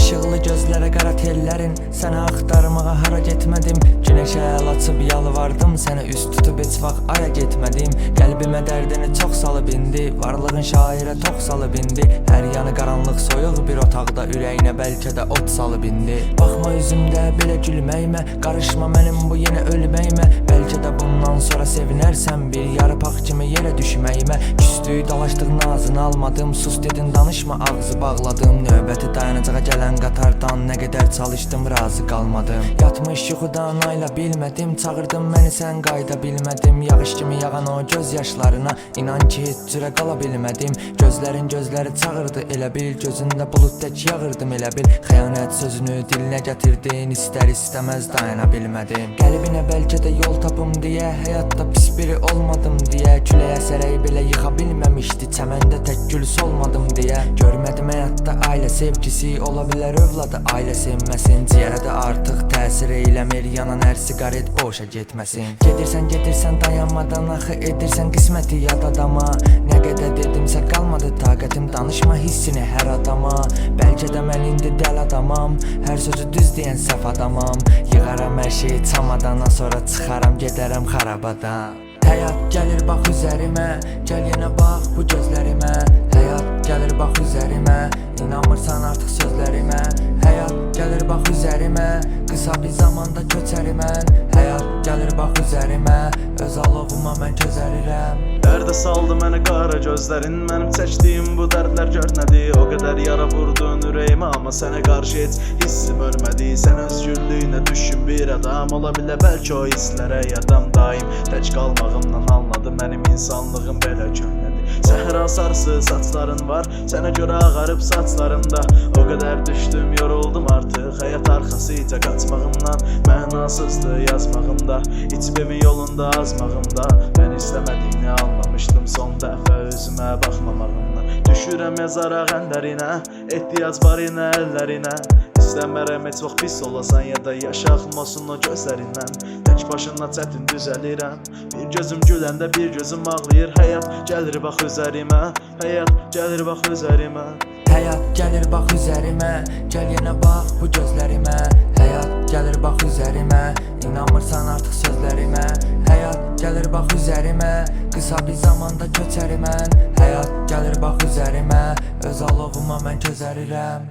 İşıqlı gözlərə qara tellərin. Sənə axtarmağa hara getmədim. Günəşə əl açıb yalvardım. Sənə üst tutub heç vaxt aya getmədim. Qəlbimə dərdini çox salıb indi. Varlığın şairə tox salıb indi. Hər yanı qaranlıq soyuq bir otaqda ürəyinə bəlkə də od salıb indi. Baxma üzümdə belə gülməyimə, qarışma mənim bu yenə ölməyimə. Bəlkə də bundan sonra sevinərsən bir yarpaq kimi yerə düşməyimə. Küstük, dalaşdıq, nazını almadım. Sus dedin, danışma, ağzı bağladım. Növbəti dayanacağa gələn qatardan nə qədər çalışdım, razı qalmadım. Yatmış yuxudan ayla bilmədim. Çağırdım məni, sən qayıda bilmədim. Yağış kimi yağan o göz yaşlarına inan ki heç cürə qala bilmədim. Gözlərin gözləri çağırdı elə bil, gözündə bulud tək yağırdım elə bil. Xəyanət sözünü dilinə gətirdin, istər istəməz dayana bilmədim. Qəlbinə bəlkə də yol tapım deyə, həyatda pis biri olmadım deyə. Külək əsərək belə yıxa bilməmişdi, çəməndə tək gül solmadım deyə. Görmədim həyatda ailə sevgisi, ola bilər övladı ailə sevməsin. Ciyərə də artıq təsir eyləmir, yanan hər siqaret boşa getməsin. Gedirsən, gedirsən dayanmadan, axı edirsən qisməti yad adama. Nə qədər dedimsə qalmadı taqətim, danışma hissini hər adama. Bəlkə də mən indi dəl adamam, hər sözü düz deyən səhv adamam. Yığaram hər şeyi çamadana, sonra çıxaram gedərəm xarabadan. Həyat gəlir bax üzərimə, gəl yenə bax bu gözlərimə. Həyat gəlir bax üzərimə, inanmırsan artıq sözlərimə. Həyat gəlir bax üzərimə, qısa bir zamanda köçəri mən. Həyat gəlir bax üzərimə, öz alovuma mən közərirəm. Dərdə saldı məni qara gözlərin. Mənim çəkdiyim bu dərdlər gör nədir. O qədər yara vurdun ürəyimə, amma sənə qarşı heç hissim ölmədi. Sən özgürlüyünə düşkün bir adam ola bilər, bəlkə o hisslərə yadam daim. Tək qalmağımdan anladı mənim insanlığım belə köhnədir. Səhra sarısı saçların var, sənə görə ağarıb saçlarım da. O qədər düşdüm, yoruldum artıq. Həyat arxasıca qaçmağımdan mənasızdır yazmağımda. İçib evin yolunda azmağımda. Mən istəmədiyini anlamışdım son dəfə üzümə baxmamağımdan. Düşürəm yazaraq əllərinə, ehtiyac var yenə əllərinə. İstəmərəm heç vaxt pis olasan ya da yaş axmasın o gözlərindən. Tək başına çətin düzəlirəm. Bir gözüm güləndə bir gözüm ağlayır. Həyat gəlir bax üzərimə, həyat gəlir bax üzərimə. Həyat gəlir bax üzərimə, gəl yenə bax bu gözlərimə. Həyat gəlir bax üzərimə, inanmırsan artıq sözlərimə. Həyat gəlir bax üzərimə, qısa bir zamanda köçəri mən. Həyat gəlir bax üzərimə, öz alovuma mən közərirəm.